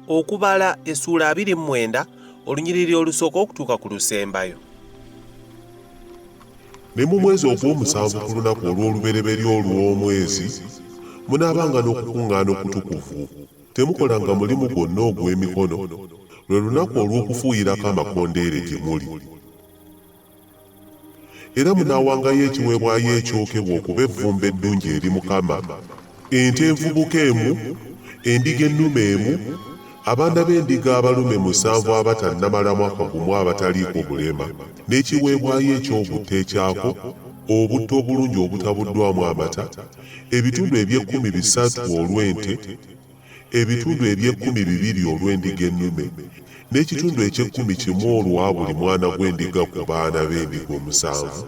Okubala essuula 29 olunyiriri olusooka okutuuka ku lusembayo. Ne mu mwezi ogw'omusanvu ku lunaku olw'olubereberye olw'omwezi munaabanga n'okukuŋŋaana okutukuvu. Temukolanga mulimu gwonna ogw'emikono, lwe lunaku olw'okufuuyirako amakondeere gye muli. Era munaawangayo ekiweebwayo ekyokebwa okuba evvumbe eddungi eri Mukama, ente envubuka emu, endiga ennume emu, abaana b'endiga abalume musanvu abatannamala mwaka gumu abataliiko bulema, n'ekiweebwayo eky'obutta ekyako obutta obulungi obutabuddwamu amata, ebitundu eby'ekkumi bisatu olw'ente, ebitundu eby'ekkumi bibiri olw'endiga ennume, n'ekitundu eky'ekkumi kimu olwa buli mwana gw'endiga ku baana b'endiga omusanvu,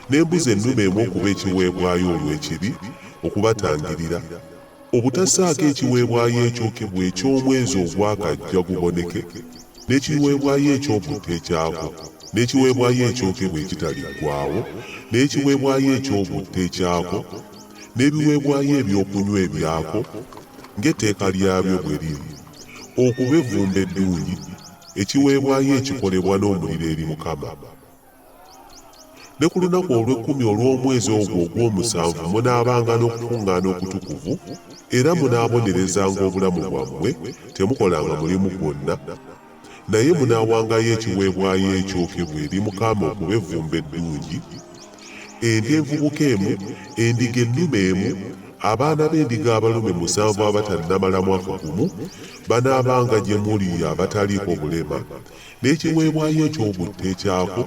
n'embuzi ennume emu okuba ekiweebwayo olw'ekibi, okubatangirira, obutassaako ekiweebwayo ekyokebwa eky'omwezi ogwakajja guboneke, n'ekiweebwayo eky'obutta ekyako, n'ekiweebwayo ekyokebwa ekitaliggwaawo, n'ekiweebwayo eky'obutta ekyako, n'ebiweebwayo ebyokunywa ebyako, ng'etteeka lyabyo bwe liri, okuba evvumbe eddungi, ekiweebwayo ekikolebwa n'omuliro eri Mukama. Ne ku lunaku olw'ekkumi olw'omwezi ogwo ogw'omusanvu munaabanga n'okukuŋŋaana okutukuvu, era munaabonerezanga obulamu bwammwe, temukolanga mulimu gwonna. Naye munaawangayo ekiweebwayo ekyokebwa eri Mukama okuba evvumbe eddungi, ente envubuka emu, endiga ennume emu, abaana b'endiga abalume musanvu abatannamala mwaka gumu, banaabanga gye muli abataliiko bulema, n'ekiweebwayo eky'obutta ekyako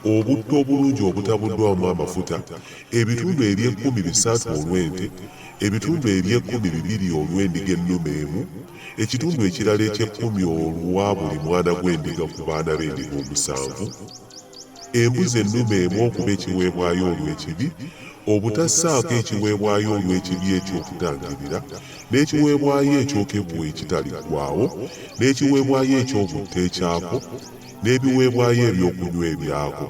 obutta obulungi obutabuddwamu amafuta, ebitundu eby'ekkumi bisatu olw'ente, ebitundu eby'ekkumi bibiri olw'endiga ennume emu, ekitundu ekirala eky'ekkumi olwa buli mwana gw'endiga ku baana b'endiga omusanvu, embuzi ennume emu okuba ekiweebwayo olw'ekibi, obutassaako ekiweebwayo olw'ekibi eky'okutangirira, n'ekiweebwayo ekyokebwa ekitaliggwaawo, n'ekiweebwayo eky'obutta ekyako, n'ebiweebwayo ebyokunywa ebyako.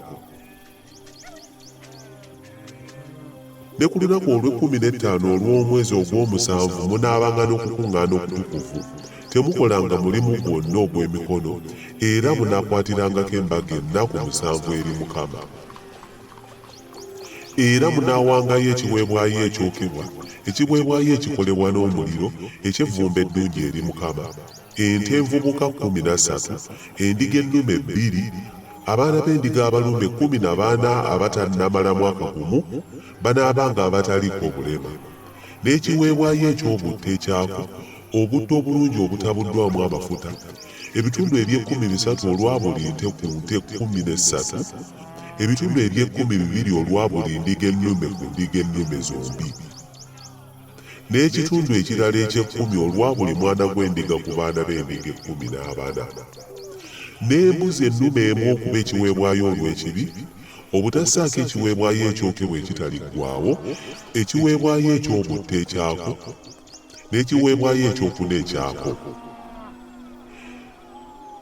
Ne ku lunaku olw'ekkumi n'ettaano olw'omwezi ogw'omusanvu munaabanga n'okukuŋŋaana okutukuvu. Temukolanga mulimu gwonna ogw'emikono, era munaakwatirangako embaga ennaku musanvu eri Mukama. Era munaawangayo ekiweebwayo ekyokebwa, ekiweebwayo ekikolebwa n'omuliro, eky'evvumbe eddungi eri Mukama, ente envubuka 13, endiga ennume bbiri, abaana b'endiga abalume 14 abatannamala mwaka gumu, banaabanga abataliiko bulema. N'ekiweebwayo eky'obutta ekyako obutta obulungi obutabuddwamu amafuta, ebitundu eby'ekkumi bisatu olwa buli nte ku nte 13, ebitundu eby'ekkumi bibiri olwa buli ndiga ennume ku ndiga ennume zombi, n'ekitundu ekirala eky'ekkumi olwa buli mwana gw'endiga ku baana b'endiga 14, n'embuzi ennume emu okuba ekiweebwayo olw'ekibi, obutassaako ekiweebwayo ekyokebwa ekitaliggwaawo, ekiweebwayo eky'obutta ekyako, n'ekiweebwayo ekyokuna ekyako.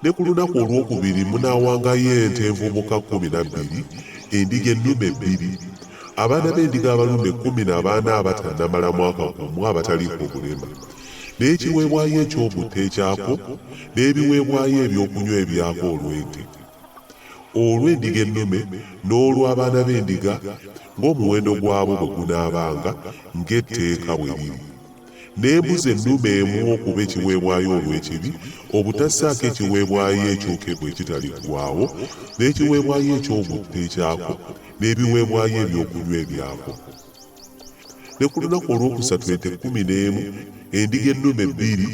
Ne ku lunaku olwokubiri munaawangayo ente envubuka 12, endiga ennume bbiri, abaana b'endiga abalume 14 abatannamala mwaka gumu abataliiko bulema, n'ekiweebwayo eky'obutta ekyako, n'ebiweebwayo ebyokunywa ebyako olw'ente, olw'endiga ennume n'olw'abaana b'endiga, ng'omuwendo gwabwo bwe gunaabanga, ng'etteeka bwe liri. N'embuzi ennume emu okuba ekiweebwayo olw'ekibi, obutassaako ekiweebwayo ekyokebwa ekitaliggwaawo, n'ekiweebwayo eky'obutta ekyako, n'ebiweebwayo ebyokunywa ebyako. Ne ku lunaku olwokusatu ente 11, endiga ennume bbiri,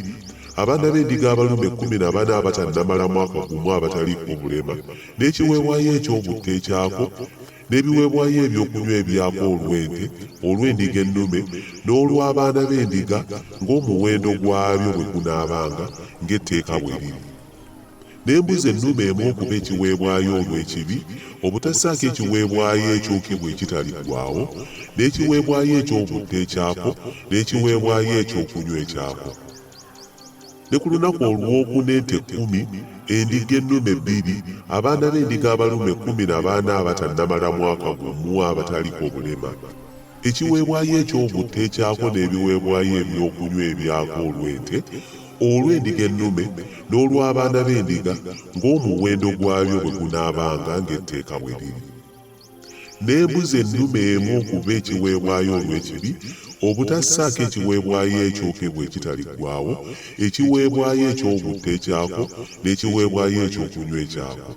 abaana b'endiga abalume 14 abatannamala mwaka gumu abataliiko bulema, n'ekiweebwayo eky'obutta ekyako, n'ebiweebwayo ebyokunywa ebyako olw'ente, olw'endiga ennume, n'olw'abaana b'endiga, ng'omuwendo gwabyo bwe gunaabanga, ng'etteeka bwe liri. N'embuzi ennume emu okuba ekiweebwayo olw'ekibi, obutassaako ekiweebwayo ekyokebwa ekitaliggwaawo, n'ekiweebwayo eky'obutta ekyako, n'ekiweebwayo ekyokunywa ekyako. Ne ku lunaku olw'okuna ente kkumi, endiga ennume bbiri, abaana b'endiga abalume 14 abatannamala mwaka gumu abataliiko bulema, ekiweebwayo eky'obutta ekyako n'ebiweebwayo ebyokunywa ebyako olw'ente, olw'endiga ennume n'olw'abaana b'endiga ng'omuwendo gwabyo bwe gunaabanga ng'etteeka bwe liri. N'embuzi ennume emu okuba ekiweebwayo olw'ekibi, obutassaako ekiweebwayo ekyokebwa ekitaliggwaawo, ekiweebwayo eky'obutta ekyako, n'ekiweebwayo ekyokunywa ekyako.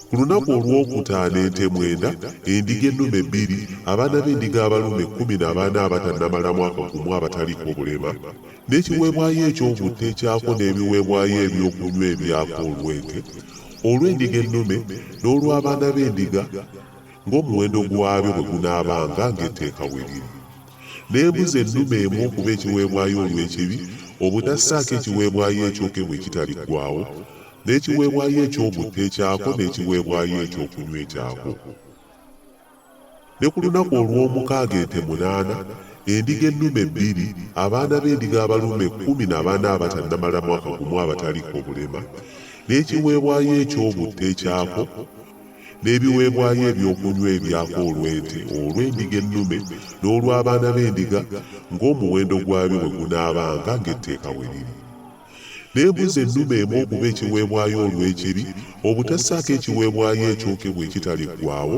Ku lunaku olwokutaano ente mwenda, endiga ennume bbiri, abaana b'endiga abalume 14 abatannamala mwaka gumu abataliiko bulema, n'ekiweebwayo eky'obutta ekyako n'ebiweebwayo ebyokunywa ebyako olw'ente, olw'endiga ennume n'olw'abaana b'endiga ng'omuwendo gwabyo bwe gunaabanga ng'etteeka bwe liri. N'embuzi ennume emu okuba ekiweebwayo olw'ekibi, obutassaako ekiweebwayo ekyokebwa ekitaliggwaawo, n'ekiweebwayo eky'obutta ekyako n'ekiweebwayo ekyokunywa ekyako. Ne ku lunaku olw'omukaaga ente munaana, endiga ennume bbiri, abaana b'endiga abalume 14 abatannamala mwaka gumu abataliiko bulema, n'ekiweebwayo eky'obutta ekyako, n'ebiweebwayo ebyokunywa ebyako olw'ente, olw'endiga ennume n'olw'abaana b'endiga, ng'omuwendo gwabyo bwe gunaabanga ng'etteeka bwe liri. N'embuzi ennume emu okuba ekiweebwayo olw'ekibi, obutassaako ekiweebwayo ekyokebwa ekitaliggwaawo,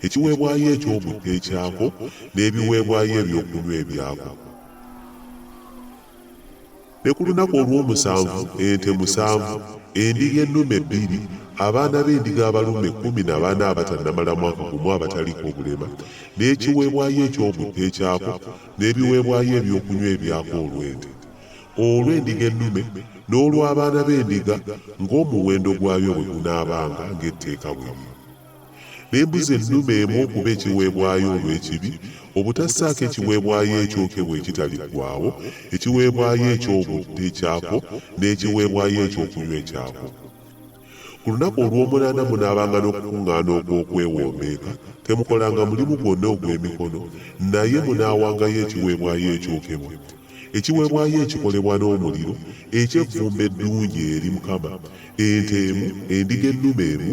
ekiweebwayo eky'obutta ekyako, n'ebiweebwayo ebyokunywa ebyako. Ne ku lunaku olw'omusanvu ente musanvu, endiga ennume bbiri, abaana b'endiga abalume 14 abatannamala mwaka gumu abataliiko bulema, n'ekiweebwayo eky'obutta ekyako, n'ebiweebwayo ebyokunywa ebyako olw'ente, olw'endiga ennume n'olw'abaana b'endiga ng'omuwendo gwabyo bwe gunaabanga ng'etteeka bwe liri. N'embuzi ennume emu okuba ekiweebwayo olw'ekibi, obutassaako ekiweebwayo ekyokebwa ekitaliggwaawo, ekiweebwayo eky'obutta ekyako, n'ekiweebwayo ekyokunywa ekyako. Ku lunaku olw'omunaana munaabanga n'okukuŋŋaana okw'okwewombeeka, temukolanga mulimu gwonna ogw'emikono, naye munaawangayo ekiweebwayo ekyokebwa, ekiweebwayo ekikolebwa n'omuliro, eky'evvumbe eddungi eri Mukama, ente emu, endiga ennume emu,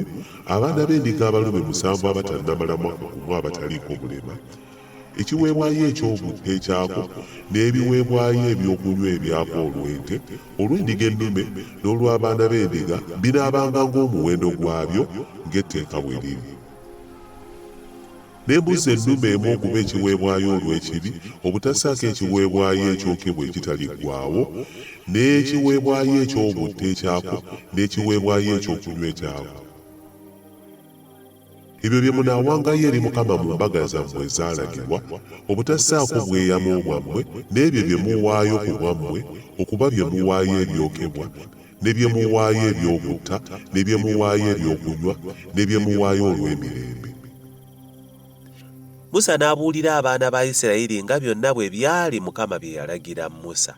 abaana b'endiga abalume musanvu abatannamala mwaka gumu abataliiko bulema, ekiweebwayo eky'obutta ekyako, n'ebiweebwayo ebyokunywa ebyako olw'ente, olw'endiga ennume n'olw'abaana b'endiga binaabanga ng'omuwendo gwabyo ng'etteeka bwe liri. N'embuzi ennume emu okuba ekiweebwayo olw'ekibi, obutassaako ekiweebwayo ekyokebwa ekitaliggwaawo, n'ekiweebwayo eky'obutta ekyako, n'ekiweebwayo ekyokunywa ekyako. Ebyo bye munaawangayo eri Mukama mu mbaga zammwe ezaalagibwa, obutassaako bweyamo bwammwe n'ebyo bye muwaayo ku bwammwe okuba bye muwaayo ebyokebwa, ne bye muwaayo eby'obutta, ne bye muwaayo ebyokunywa, ne bye muwaayo olw'emirembe. Musa n'abuulira abaana ba Isirayiri nga byonna bwe byali Mukama bye yalagira Musa.